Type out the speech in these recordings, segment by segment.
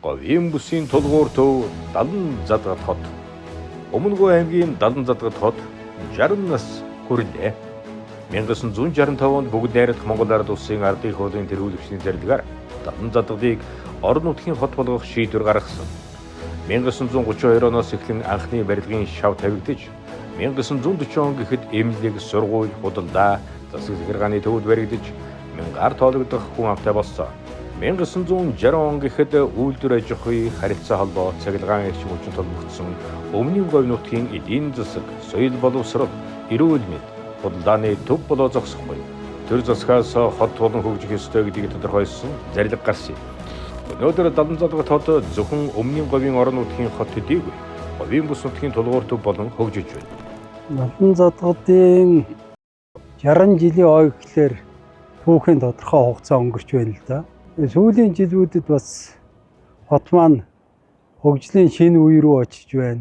Говийн бүсийн тулгуур төв Даланзадгад хот. Өмнөгов аймгийн Даланзадгад хот 60 нас хүрлээ. 1965 онд Бүгд Найрамдах Монгол Ард Улсын Ардын хурлын тэргүүлэгчдийн зарилгаар Даланзадгадыг орон нутгийн хот болгох шийдвэр гаргасан. 1932 оноос эхлэн анхны барилгын шав тавигдаж, 1940 он гэхэд эмнэлэг, сургууль, худалдаа, засаг захиргааны төвд баригдаж, мянгаар тоологдох хүн амтай болсон. 1960 он гэхэд үйлдвэр аж ахуй, харилцаа холбоо, цахилгаан эрчим хүчин холбогдсон өмнөний говь нутгийн эдийн засаг, соёл боловсрол, эрүүл мэнд, худалдааны төв болоо зогсохгүй. Төр засгаас хот тулан хөгжих ёстой гэдгийг тодорхойлсон зарилга гарсан юм. Өнөөдөр Даланзадгад хот зөвхөн өмнөний говийн орон нутгийн хот төдийгүй говийн бүс нутгийн тулгуур төв болон хөгжиж байна. Даланзадгадын 60 жилийн ой гэхлээр түүхийн тодорхой хугацаа өнгөрч байна л да. Сүүлийн жилүүдэд бас хот маань хөгжлийн шинэ үе рүү очиж байна.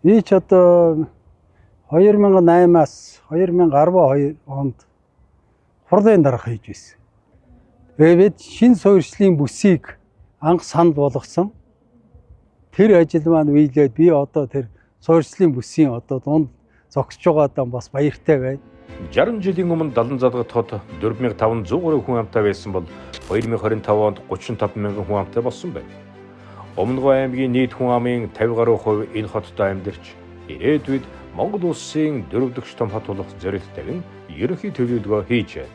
Би ч одоо 2008-аас 2012 онд хурлын дарга хийж байсан. Тэгээ бид шинэ суурьшлийн бүсийг анх санал болгосон. Тэр ажил маань биелээд би одоо тэр суурьшлийн бүсийн одоо дунд зогсож байгаадаа бас баяртай байна. 60 жилийн өмнө Даланзадгад хот 4500 гаруй хүн амтай байсан бол 2025 онд 35 мянган хүн амтай болсон байна. Өмнөгов аймгийн нийт хүн амын 50 гаруй хувь энэ хотод амьдарч, ирээдүйд Монгол улсын дөрөвдөгч том хот болох зорилт тавин ерөнхий төлөвлөгөө хийж байна.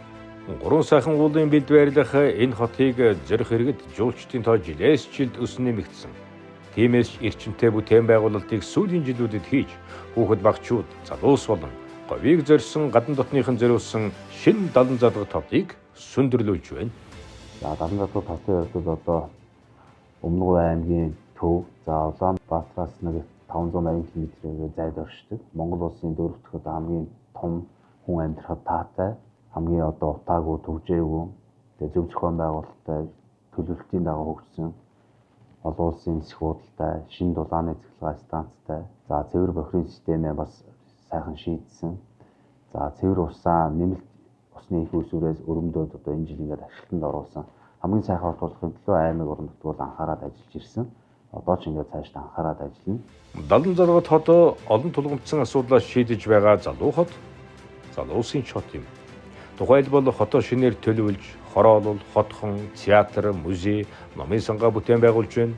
Гурван сайхан уулын бэлд байрлах энэ хотыг зорих иргэд жуулчдын тоо жилээс жилд өсөн нэмэгдсэн. Тиймээс ч эрчимтэй бүтээн байгуулалтыг сүүлийн жилүүдэд хийж, хүүхэд багчууд, залуус болон говийг зорьсон гадна дотныхон зориулсан шинэ Даланзадгад хотыг сүндэрлүүлж байна. За, Даланзадгад хотын хувьд бол одоо Өмнөговь аймгийн төв, за, Улаанбаатараас нэг 580 км-ийн зайд оршдог. Монгол улсын дөрөв дэх одоо хамгийн том хүн амьдрахад таатай, хамгийн одоо утаагүй, түгжээгүй, тэгээ зөв зохион байгуулалттай, төлөвлөлтийн дагуу хөгжсөн олон улсын нисэх буудалтай, шинэ дулааны цахилгаан станцтай, за, цэвэр бохирын системээ бас сайхан шийдсэн. За, цэвэр усаа нэмэлт усны их үүсвэрээс өрөмдөөд одоо энэ жил ингээд ашиглалтанд оруулсан. Хамгийн сайхан хот болохын төлөө аймаг орон нутг бол анхаарал ажиллаж ирсэн. Одоо ч ингээд цаашдаа анхаарал ажиллана. Даланзадгад хот олон тулгамдсан асуудлаа шийдэж байгаа залуу хот, залуусын хот юм. Тухайлбал хотоо шинээр төлөвлөж, хороолол, хотхон, театр, музей, номын сангаа бүтээн байгуулж байна.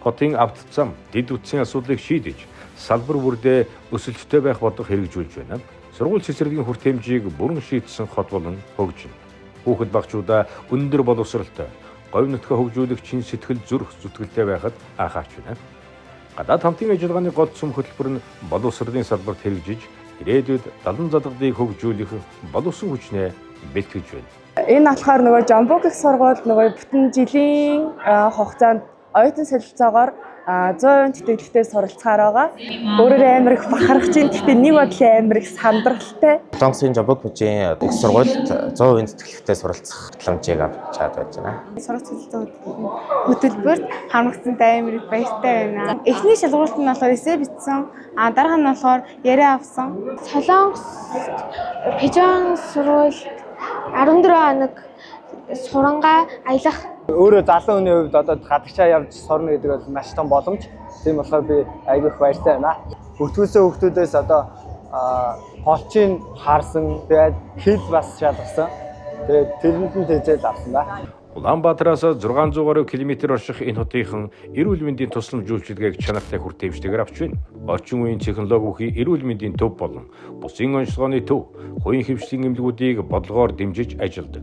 Хотын авто зам, дэд үтсийн асуудлыг шийдэж, салбар бүрдээ өсөлттэй байх бодлого хэрэгжүүлж байна. Сургууль цэцэрлэгийн хүртээмжийг бүрэн шийдсэн хот болон хөгжинэ. Хүүхэд багчуудаа өндөр боловсролтой, говь нутгаа хөгжүүлэх чин сэтгэл зүрх зүтгэлтэй байхад анхаарч байна. Гадаад хамтын ажиллагааны гол сүм хөтөлбөр нь боловсролын салбарт хэрэгжиж, ирээдүйд Даланзадгадыг хөгжүүлэх боловсон хүчнээ бэлтгэж байна. Энэ болохоор нөгөө Жамбук их сургууль нөгөө бүтэн жилийн хугацаанд оюутан солилцоогоор 100% тэтгэлэгтэй суралцахаар байгаа. Өөрөөр амар их бахархаж чинь, гэхдээ нэг бодлын амар их сандралтай. Солонгосын Жамбук мужийн их сургуульд 100% тэтгэлэгтэй суралцах боломжийг авч чад байж байна. Сурах солилцоо хөтөлбөрт хамрагдсантай амар их баяртай байна. Эхний шалгуулт нь болохоор эссе бичсэн, а дараах нь болохоор яриа авсан. Солонгос Пижон сургуульд 14 хоног сурангаа аялах. Өөрөө залуу хүний хувьд одоо гадагшаа явж сурна гэдэг бол маш том боломж. Тийм болохоор би айгүй их баяртай байна. Бүртгүүлсэн хүүхдүүдээс одоо голчийг харсан, тэгээд хэл бас шалгасан. Тэгээд тэрэнд нь тэжээл авсан ба. Улаанбаатараас 600 гаруй километр орших энэ хотынхан эрүүл мэндийн тусламж үйлчилгээг чанартай хүртээмжтэйгээр авч байна. Орчин үеийн технологи бүхий эрүүл мэндийн төв болон бусын онцлогооны төв, хувийн хэвшлийн эмнэлгүүдийг бодлогоор дэмжиж ажилладаг.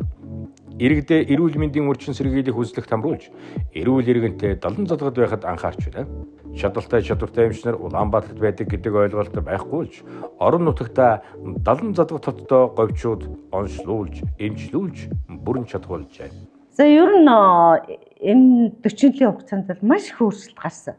Иргэдээ эрүүл мэндийн үржин сэргийлэх үзлэгт хамруулж, эрүүл иргэнтэй Даланзадгад байхад анхаарч байна. Чадaltaй чадвартай эмч нар Улаанбаатарт байдаг гэдэг ойлголт байхгүй ч орон нутагта Даланзадгад хотдоо говьчууд онцлуулж, эмчлүүлж бүрэн чадхуулжээ. За, ер нь энэ 40 жилийн хугацаанд бол маш их өөрчлөлт гарсан.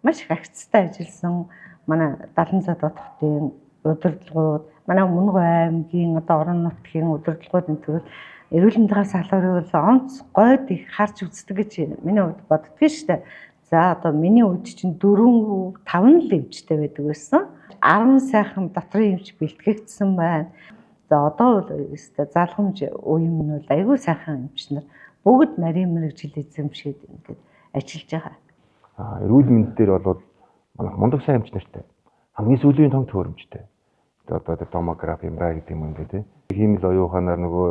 Маш их агцтай ажилласан манай Даланзадгад хотын удирдлагууд, манай Өмнөгов аймгийн одоо орон нутгийн удирдлагууд энэ тэгвэл эрүүл мэндийн салбарыг бол онц гойд их харж үздэг гэж миний хувьд боддгоо шүү дээ. За, одоо миний үед чинь 4 5 л эмчтэй байдаг байсан. 10 сайхан дотрын эмч бэлтгэгдсэн байна. За, одоо бол өстой залгамж уян нь бол айгүй сайхан эмч нар бүгд нарийн мэргэжил эзэмшээд ингээд ажиллаж байгаа. Эрүүл мэнд дээр бол манай мундаг сайн эмч нартай. Хамгийн сүүлийн том төхөөрөмжтэй. Одоо тэр томограф юм раа гэдэг юм ингээ тий. Хиймэл оюун ухаанаар нөгөө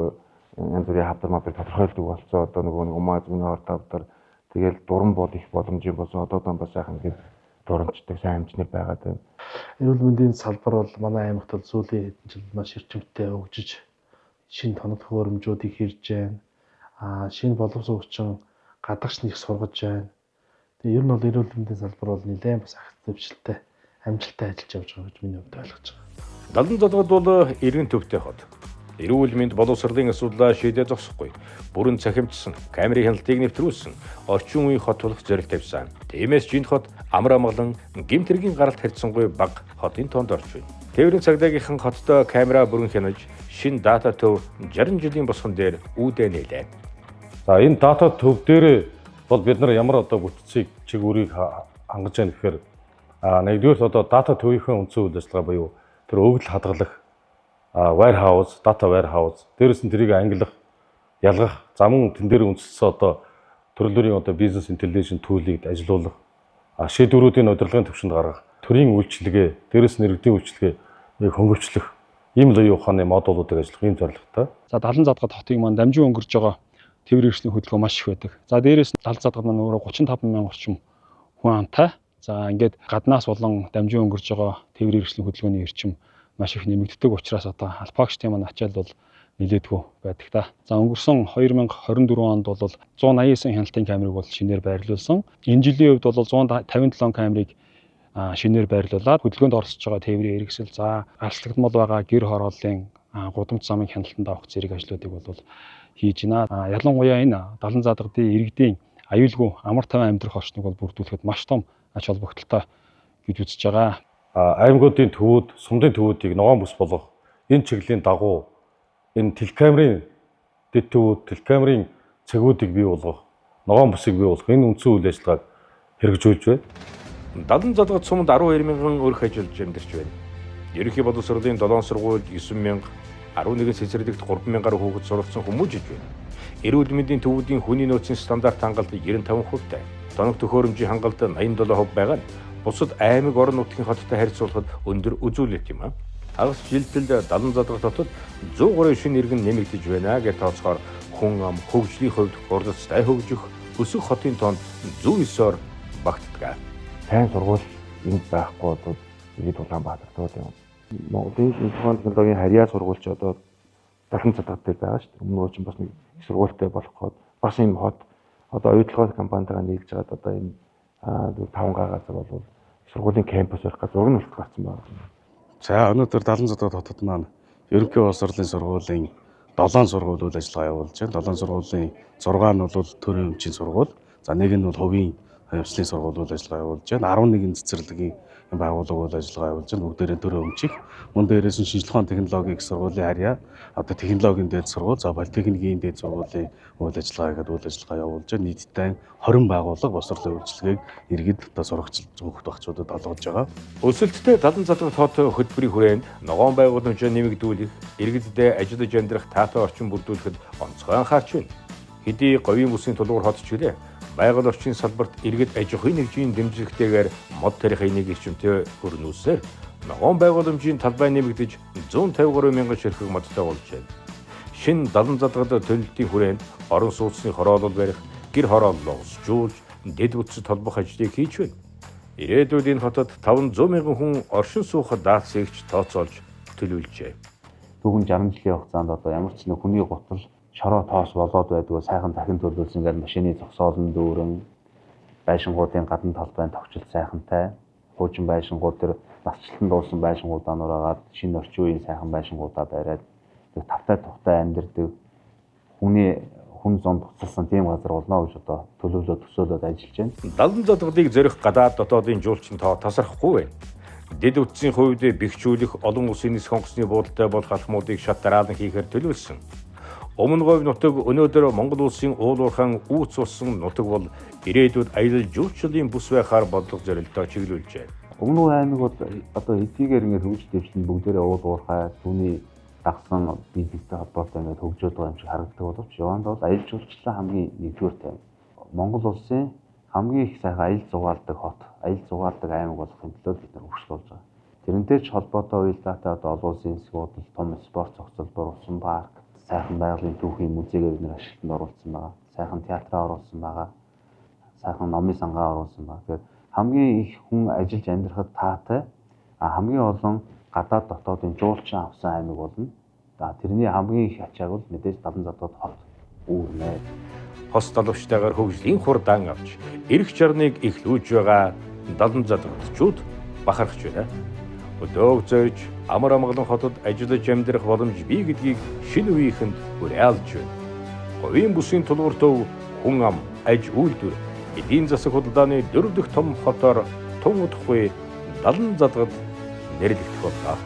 янз бүрийн хавдар мавдрыг тодорхойлдог болцоо, одоо нөгөө нэг умаа зүгний ор тавдар тэгэл дуран бол их боломжийн болсон. Одоо дон бас сайхан ингээд дурамчдаг сайн эмчнэр байгаад байна. Эрүүл мэндийн салбар бол манай аймагт бол сүүлийн хэдэн жилд маш эрчимтэй хөгжиж, шинэ тоног төхөөрөмжүүдийг хэрж байна. Шинэ боловсон хүчин гадагш нэг сургаж байна. Тэгээ ер нь бол эрүүл мэндийн салбар бол нэлээд бас агц дэвшилтэй, амжилттай ажиллаж явж байгаа гэж миний хувьд ойлгож байгаа. Далан задгад бол эргэн төвтэй хот. Эрүүл мэнд боловсролын асуудлаа шийдээ зогсохгүй. Бүрэн цахимжсан, камерын хяналтыг нэвтрүүлсэн, орчин үеийн хот болох зорилт тавьсан. Тиймээс жинт хот амар амгалан гэмт хэргийн гаралт харьцангуй бага хотын тоонд орж байна. Тээврийн цагдаагийнхан хоттой камера бүрэн хянаж, шинэ дата төв 60 жилийн босгон дээр үүдээ нээлээ. За, энэ дата төв дээр бол бид нар ямар одоо бүтцийг, чиг үүрийг хангаж байгаа гэхээр, нэгдүгээр одоо дата төвийнхөө үндсэн үйл ажиллагаа буюу тэр өгөгдөл хадгалах warehouse, data warehouse, дээрэс нь тэрийг ангилах, ялгах, замун тэн дээр үндэслэсэн одоо төрөл бүрийн одоо business intelligence tool ийг ажилуулах, шийдвэрүүдийн удирдлагын түвшинд гаргах, төрийн үйлчилгээ, дээрэс нь иргэдийн үйлчилгээ хөнгөвчлөх, ийм л оюун ухааны модулуудыг ажиллах ийм зорилготой. За, Далан задгад хотыг маань дамжин өнгөрж байгаа тээврийн хэрэгслийн хөдөлгөөн маш их байдаг. За, дээрэс нь Далан задгад маань өөрөө 35 мянган орчим хүн амтай. За, ингээд гаднаас болон дамжин өнгөрж байгаа тээврийн хэрэгслийн хөдөлгөөний эрчим маш их нэмэгддэг учраас одоо алпагчдын маань ачаал бол нэлээдгүй байдаг та. За, өнгөрсөн 2024 онд бол 189 хяналтын камерыг бол шинээр байрлуулсан. Энэ жилийн хувьд бол 157 камерыг шинээр байрлуулад хөдөлгөөнд оролцож байгаа тээврийн хэрэгсэл, за, гарцлагдмал байгаа гэр хорооллын гудамж замын хяналтанд авах зэрэг ажлуудыг бол хийж байна. Ялангуяа энэ Далан задгадын иргэдийн аюулгүй амар тайван амьдрах орчныг бол бүрдүүлэхэд маш том ач холбогдолтой гэж үзэж байгаа. Аймагуудын төвүүд, сумдын төвүүдийг ногоон бүс болгох энэ чиглэлийн дагуу энэ телекамерын дэд төвүүд, телекамерын цэгүүдийг бий болгох, ногоон бүсийг бий болгох энэ үндсэн үйл ажиллагааг хэрэгжүүлж байна. Далан задгад сумд 12 мянган өрх ажиллаж амьдарч байна. Ерөнхий боловсролын 7 сургуульд 9 мянга, 11 цэцэрлэгт 3 мянган гаруй хүүхэд суралцсан хүмүүжиж байна. Эрүүл мэндийн төвүүдийн хүний нөөцийн стандарт хангалт 95%-тай. Тоног төхөөрөмжийн хангалт 87% байгаа нь бусад аймаг орон нутгийн хоттой харьцуулахад өндөр үзүүлэлт юм а. Хагас жилдэл Далан задгад хотод 103 шинэ иргэн нэмэгдэж байна гэж тооцохоор хүн ам хөгжлийн хувьд хурдцтай хөгжих, өсөх хотын тоонд 109-оор багтдаг. Сайн сургууль энд байхгүй бол иргэд Улаанбаатар тууд юм. Монголын шинжлэх технологийн харьяа сургууль ч одоо Далан задгад дээр байгаа шүү дээ. Өмнө нь бас нэг их сургуультай болох гээд бас ийм хот одоо оюутлогын компанитайгаа нийлж байгаад одоо энэ 5 га газар бол сургуулийн кампус барих гэж зураг нь болтол гарсан байна. За, өнөөдөр Далан задгад хотод маань ерөнхий боловсролын сургуулийн 7 сургууль үйл ажиллагаа явуулж байна. 7 сургуулийн 6 нь бол төрийн өмчийн сургууль. За, нэг нь бол хувийн явцлын сургууль үйл ажиллагаа явуулж байна. 11 цэцэрлэгийн байгууллага үйл ажиллагаа явуулж байна. Бүгдээрээ төрийн өмчих. Мөн дээрээс нь шинжлэх ухааны технологийн их сургуулийн харьяа, одоо технологийн дээд сургууль, за, политехникийн дээд сургуулийн үйл ажиллагаа гэдэг үйл ажиллагаа явуулж байна. Нийтдээ 20 байгууллага боловсролын үйлчилгээг иргэд одоо сурагч хүүхд багчуудад олгож байгаа. Өсөлттэй Далан задгад хот хөтөлбөрийн хүрээнд ногоон байгууламжаа нэмэгдүүлэх, иргэддээ ажиллаж амьдрах таатай орчин бүрдүүлэхэд онцгой анхаарч байна. Хэдий говийн бүсийн тулгуур хот ч гэлээ байгаль орчны салбарт иргэд аж ахуйн нэгжийн дэмжлэгтэйгээр мод тарихын нэг эрчимтэй өрнүүлсээр ногоон байгууламжийн талбай нэмэгдэж 153 мянган ширхэг модтой болжээ. Шинэ Далан задгад төлөлтийн хүрээнд орон сууцны хороолол барих, гэр хорооллоо усжуулж, дэд бүтцэд холбох ажлыг хийж байна. Ирээдүйд энэ хотод 500 мянган хүн оршин суух даацыг ч тооцоолж төлөвлөжээ. Түүхэн 60 жилийн хугацаанд одоо ямар ч нэг хүний гутал шороо тоос болоод байдгүй, сайхан дахин төлөвлөсөн, ингээд машины зогсоолн дүүрэн, байшингуудын гадна талбайн товчлт сайхантай, хуучин байшингууд төр насжилтан дуусан байшингуудаа нураагаад шинэ орчин үеийн сайхан байшингуудаа бариад тэг тавтай тухтай амьдардаг хүний хүн зам буцалсан тийм газар болно гэж одоо төлөвлөө төсөөлөд ажиллаж байна. Далан задгадыг зорих гадаад дотоодын жуулчин тоо тасрахгүй байна. Дэд бүтцийн хувьд бэхжүүлэх, олон улсын нисэх онгоцны буудалтай болох алхмуудыг шат дараалан хийхээр төлөвлөсөн. Өмнө говь нутаг өнөөдөр Монгол улсын уул уурхайн үүц болсон нутаг бол ирээдүйд аялал жуулчлалын бүс байхаар бодлого зорилтоо чиглүүлжээ. Өмнө говь аймаг бол одоо хэдийгээр ингээд хөгжил дэвшлэн бүгдээрээ уул уурхай түүний дагсан бизнестэй холбоотой ингээд хөгжөөд байгаа юм шиг харагддаг боловч яванд бол аялал жуулчлал хамгийн нэгдүгээр тайм. Монгол улсын Хамгийн их сайхан аялал зугаалдаг хот, аялал зугаалдаг аймаг болохын төлөө бид нар хөгжил болж байгаа. Тэрнтэй ч холбоотой уялдаатай одоо олон улсын суудал, том спорт цогцолбор, усан парк, сайхан байгалийн түүхийн музейгээ бид нар ашиглалтанд оруулсан байгаа. Сайхан театраа оруулсан байгаа. Сайхан номын сангаа оруулсан байгаа. Тэгэхээр хамгийн их хүн ажиллаж амьдрахад таатай, хамгийн олон гадаад дотоодын жуулчин авсан аймаг болно. За тэрний хамгийн их ачааг бол мэдээж Даланзадгад хот үүрнэ. Хос далавчтайгаар хөгжлийн хурдан авч эрх чарныг эхлүүлж байгаа Даланзадгадчууд бахархаж байна. Өдөөг зорж амар амгалан хотод ажиллаж амьдрах боломж бий гэдгийг шинэ үеийнхэнд уриалж байна. Говийн бүсийн тулгуур төв хүн ам аж үйлдвэр эдийн засаг худалдааны дөрөв дэх том хотоор тун удахгүй Даланзадгад нэрлэгдэх боллоо.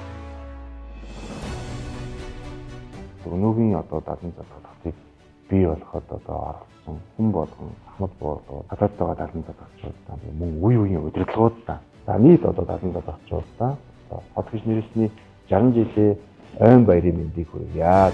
Өнөөгийн одоо Даланзадгад хотыг бий болгоход одоо оролцсон хүн болгон ахмад буурлууд гадаад байгаа Даланзадгадчуудаа мөн үе үеийн удирдлагуудаа за нийт одоо Даланзадгадчуудаа хот гэж нэрлэсний 60 жилийн ойн баярын мэндийг хүргье.